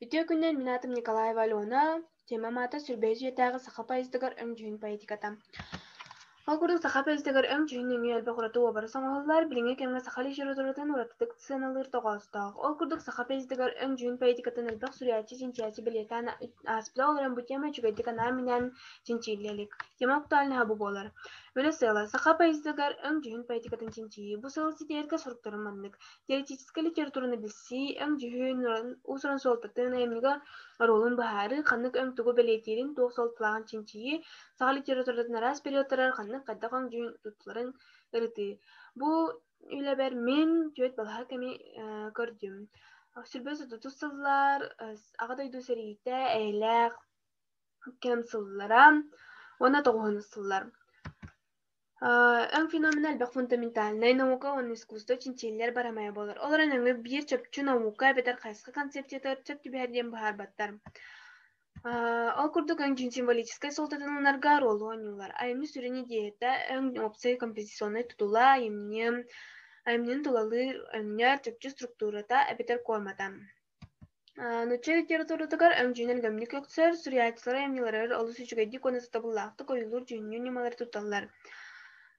Үтүө күнүнэн, мин аатым Николаева Алена, темам аата Сүрбэһис үйэтээҕи саха поэзиятыгар өҥ-дьүһүн поэтиката. Ол курдук саха поэзиятыгар өҥ-дьүһүн нөҥүө элбэх ураты уобарас оҥоһуллар, билиҥҥи кэмҥэ саха литературатын уратытык сыаналыыр тоҕоостоох. Ол курдук саха поэзиятыгар өҥ-дьүһүн поэтикатын элбэх суруйааччы, чинчийээччи бэлиэтээн ааспыта, ол эрэн бу тема үчүгэйдик анаан-минээн чинчийиллэ илик. Тема актуальноһа бу буолар. Үлэ сыала: саха поэзиятыгар өҥ-дьүһүн поэтикатын чинчийии. Бу сыалы ситиһэргэ соруктарым маннык: Теоретическай литератураны билсии, өҥ-дьүһүн, уус-уран суолтатын, айымньыга оруолун быһаарыы, ханнык өҥ тугу бэлиэтиирин, туох суолталааҕын чинчийии, саха литературатын араас периодтарыгар ханнык хайдах өҥ-дьүһүн туттуларын ырытыы. Бу үлэбэр мин түөрт балаһа кэми көрдүм. Сүрбэ сотутус сыллар, Аҕа дойду сэриитэ, эйэлээх кэм сыллара уонна тоҕуһунус сыллар. Өҥ феномена элбэх фундаментальнай наука уонна искусство чинчийиллэр барамайа буолар. Ол эрэн өҥү биир чопчу наука эбэтэр хайысха концепциятыгар сөп түбэһэр диэн быһаарбаттар. Ол курдук өҥ дьүһүн символическай суолтатын ылынарга оруолу оонньууллар. Айымньы сүрүн идеята өҥ уопсай композиционнай тутула, айымньы, айымньыны тулалыыр өҥнөр чопчу структурата эбэтэр куормата. Нуучча литературатыгар өҥ-дьүһүн өлгөмнүк өксөр, суруйааччылар айымньыларыгар олус үчүгэйдик уонна сатабыллаахтык ойуулуур дьүһүннүүр ньымалары тутталлар.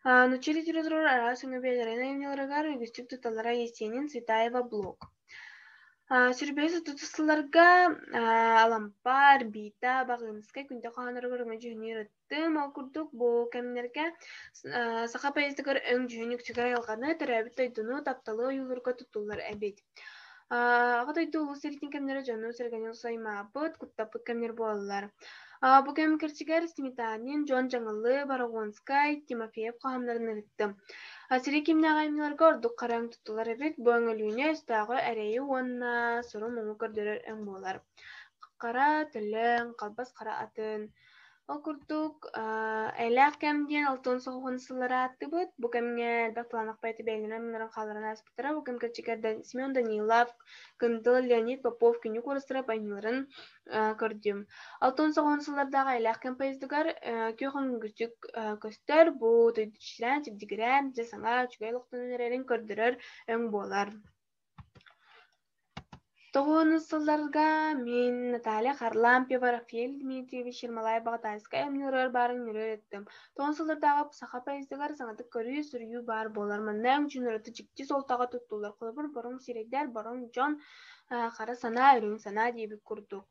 Нуучча литературалар араас өҥө бэйэлэрин айымньыларыгар үгүстүк тутталлара Есенин, Цветаева, Блок. Сүрбэһис отутус сылларга Алампа, Арбита, Баҕыыныскай Күндэ хоһоонноругар өҥө-дьүһүннүүр Тыым ол курдук бу кэмнэргэ саха поэзиятыгар өҥ-дьүһүн үксүгэр айылҕаны, төрөөбүт дойдуну, тапталы ойуулуурга туттуллар эбит. Аҕа дойду улуу сэриитин кэмнэрэ дьону-сэргэни аймаабыт, куттаппыт кэмнэр буолаллар. Бу кэм кэрчигэр Сметанин, Дьон Дьаҥылы, Борогонскай, Тимофеев хоһооннорун ырыттым. Сэрии кимнээх айымньыларга ордук хара өҥ туттулар эбит. Бу өҥөлүүнү, өстөөҕү эрэйи уонна сору-муҥу көрдөрөр өҥ буолар. Хара, төлөн, халбас хара атын, Ол курдук, эйэлээх кэм диэн алтан соҕуһун сыллары ааттыыбыт. Бу кэмҥэ элбэх талааннаах поэты бэйэлэрин аймаларын хаалларан ааспыттара. Бу кэм кэрчигэр Семен Данилов, Кындыл, Леонид Попов Күннүк Уорастыырап айымньыларын көрдүм. Алтан соҕуһун сыллардааҕы эйэлээх кэм поездыгар күөх өҥүгүчүк көстөр. Бу дойду чэчирээн, чэбдигирээн, дьэ саҥа үчүгэй олохтонон эрэрин көрдөрөр өҥ буолар. Тоҕуонус сылларга мин Наталья Харлампьева, Рафаэль Дмитриевич Ермолаев Баҕатаайыскай айымньыларыгар баарын үөрэ ыыттым. Тоҕус сыллардааҕы саха поэзиятыгар саҥатык көрүү, суруйуу баар буолар. Манна өҥ-дьүһүн ураты дьикти суолтаҕа туттуллар. Холобур, бороҥ сирэйдэр, бороҥ дьон, хара санаа, үрүҥ санаа диэбит курдук.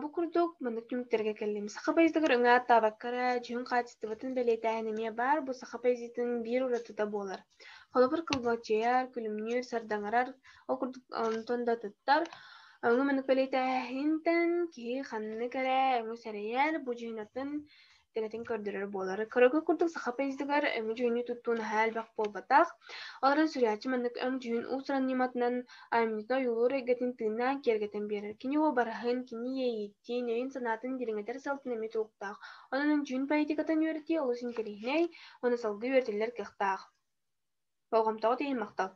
Бу курдук маннык түмүктэргэ кэллим. Саха поэзиятыгар өҥө ааттаабакка эрэ, дьүһүн хаачыстыбатын бэлиэтээһин эмиэ баар, бу саха поэзиятын биир уратыта буолар. Холобур, кылбачыйар, күлүмнүүр, сардаҥарар, ол курдук онтон да атыттар. Өҥө маннык бэлиэтээһинтэн киһи ханнык эрэ өҥү сэрэйэр, бу дьүһүн атын тигэтин көрдөрөр буолар. Кыргы курдук саха поэзиятыгар өҥү-дьүһүнү туттуу наһаа элбэх буолбатах. Ол эрэн суруйааччы маннык өҥ-дьүһүн уус-уран ньыматынан айымньыта ойуулуур эйгэтин тыыннаан киэргэтэн биэрэр. Кини уобараһын, кини иэйиитин, өйүн-санаатын дириҥэтэр сыалтан эмиэ тулуктаах. Онон өҥ-дьүһүн поэтикатын үөрэтии олус интэриэһинэй уонна салгыы үөрэтиллэр кыахтаах. Болҕомтоҕут иһин махтал.